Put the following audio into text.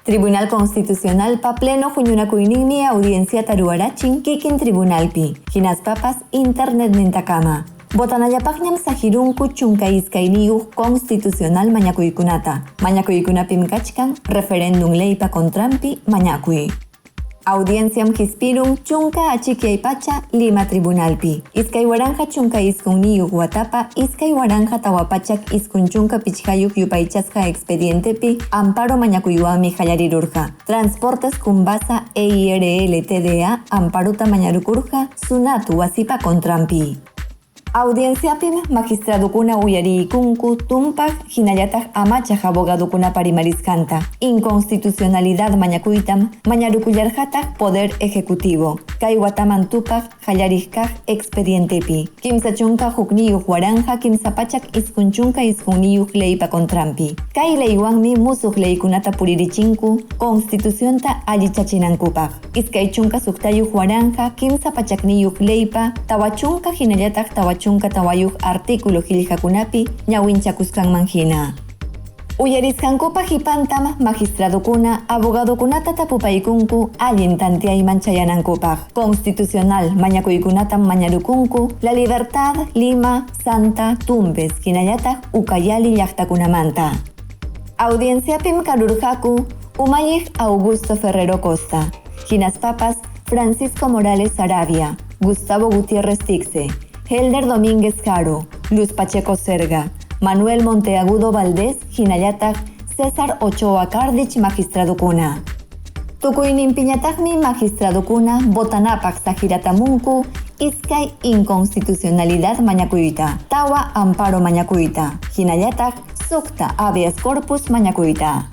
Tribunal Constitucionalpa pleno huñunakuyninmi audienciata ruwarachin kikin tribunalpi, hinaspapas internetnintakama. Votanallapaqñam saqirunku 12 constitucional mañakuykunata. Mañakuykunapim kachkan referéndum leypa contranpi mañakuy. Audienciam qispirun 10 achikyay pacha Lima Tribunalpi. 2019 watapa 2495 yupaychasqa expedientepi amparo mañakuywanmi qallarirurqa. Transportes Cumbaza EIRL TDA amparuta mañarukurqa SUNAT wasipa contranpi. Audienciapim magistradukuna uyariykunku tumpaq hinallataq amachaq abogadukunapa rimarisqanta. Inconstitucionalidad mañakuytam mañarukullarqataq Poder Ejecutivo. Kay wataman tupaq qallariq kaq expedientepi. 31 1399 leypa contranpi. Kay leywanmi musuq leykunata puririchinku Constitucionta allichachinankupaq. 26 300 leypa 40 hinallataq 44 artículo qillqakunapi ñawinchakusqanman hina. Uyarisqankupa qipantam magistradukuna abogadukunata tapupaykunku allin tanteayman chayanankupaq. Constitucional mañakuykunatam mañarukunku La Libertad, Lima, Santa, Tumbes hinallataq Ucayali llaqtakunamanta. Audienciapim karurqaku umalliq Augusto Ferrero Costa, hinaspapas Francisco Morales Saravia, Gustavo Gutiérrez Tixe, Helder Domínguez Jaro, Luz Pacheco Serga, Manuel Monteagudo Valdés hinallataq César Ochoa Cardich magistradukuna. Tukuyninpiñataqmi magistradukuna votanapaq saqiratamunku iskay inconstitucionalidad mañakuyta, 4 amparo mañakuyta, hinallataq 6 habeas corpus mañakuyta.